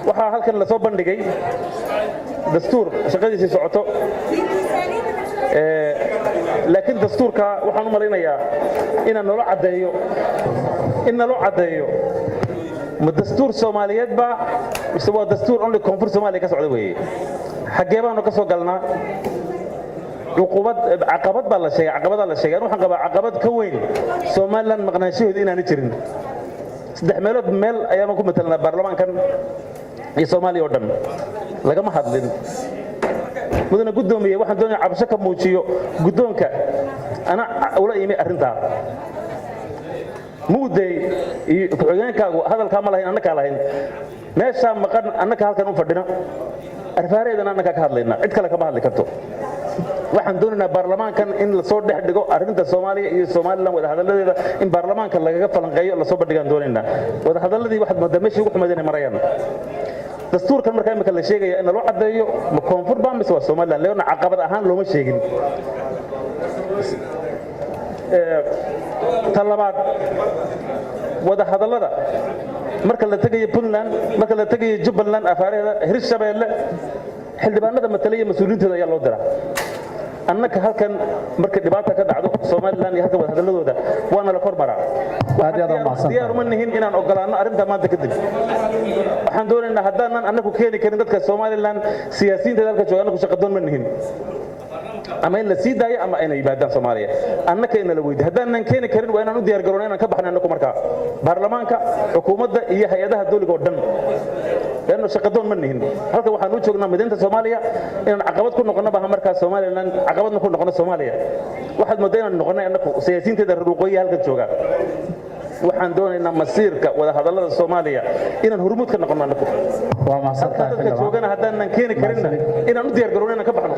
Waxaa halkan lasoo bandhigay dastuur shaqadiisii socoto, laakiin dastuurka waxaan u malaynayaa inaan nolo caddeeyo, in naloo caddeeyo ma dastuur Soomaaliyeed ba mise waa dastuur only Koonfur Soomaaliya ka socda weeye? Xaggee baanu ka soo galnaa? Cuqubad, caqabad baa la sheegay, caqabadaa la sheegay. Anu waxaan qabaa caqabad ka weyn Somaliland maqnaanshahooda inaana jirin. Saddex meelood meel ayaabaan ku matalanaa baarlamaankan iyo Soomaaliya oo dhan, lagama hadlin. Mudane guddoomiye, waxaan doonaya cabasho ka muujiyo guddoonka ana ula imi arrintaa. Muudey iyo ku-xigeenkaagu hadalkaa ma lahayn, annakaa lahayn. Meeshaa maqan annaka halkan u fadhina, arfaareedana annakaa ka hadlayna, cid kale kama hadli karto. Waxaan doonaynaa baarlamaankan in lasoo dhex dhigo arrinta Soomaaliya iyo Somaliland, wadahadalladeeda in baarlamaanka lagaga falanqeeyo, lasoo bandhigaan doonaynaa. Wadahadalladii waxaad moodaa meeshii ugu xumayd inay marayaan. Dastuurkan markaa imika la sheegaya in naloo caddeeyo, ma Koonfur baa mise waa Somaliland? Leona caqabad ahaan looma sheegin. Ta labaad, wadahadallada marka la tegayo Puntland, marka la tegayo Jubbaland, afaaraheeda Hirshabeelle, xildhibaanada matalaya mas-uuliyiintooda ayaa loo diraa. Annaka halkan marka dhibaata ka dhacdo Somaliland iyo halkan wadahadalladooda waana la kor maraa. Aad iyo aad u mahadsantahay. Diyaar uma nihin inaan ogolaanno arrinta maanta kadib. Waxaan doonaynaa, haddaanan annagu keeni karin dadka Somaliland siyaasiyiinta halka jooga, annagu shaqadoon ma nihin, ama in la sii daayo ama inay yimaadaan Soomaaliya annaka ina la weydiyo. Haddaanan keeni karin, waa inaan u diyaar garoona inaan ka baxno annaku markaa, baarlamaanka, xukuumadda iyo hay-adaha dowliga oo dhan, leanno shaqadoon ma nihin. Halkan waxaan u joognaa mideynta Soomaaliya. Inaan caqabad ku noqono baha markaa Somaliland, caqabadna ku noqono Soomaaliya. Waxaad moodaa inaan noqonay annaku siyaasiyiinteeda reer waqooyiha halkan jooga. Waxaan doonaynaa masiirka wadahadallada Soomaaliya inaan hormuud ka noqono annaku. Waa mahadsantahay, halka dadka xildhibaan. Joogana haddaanan keeni karinna, inaan u diyaar garowno inaan ka baxno.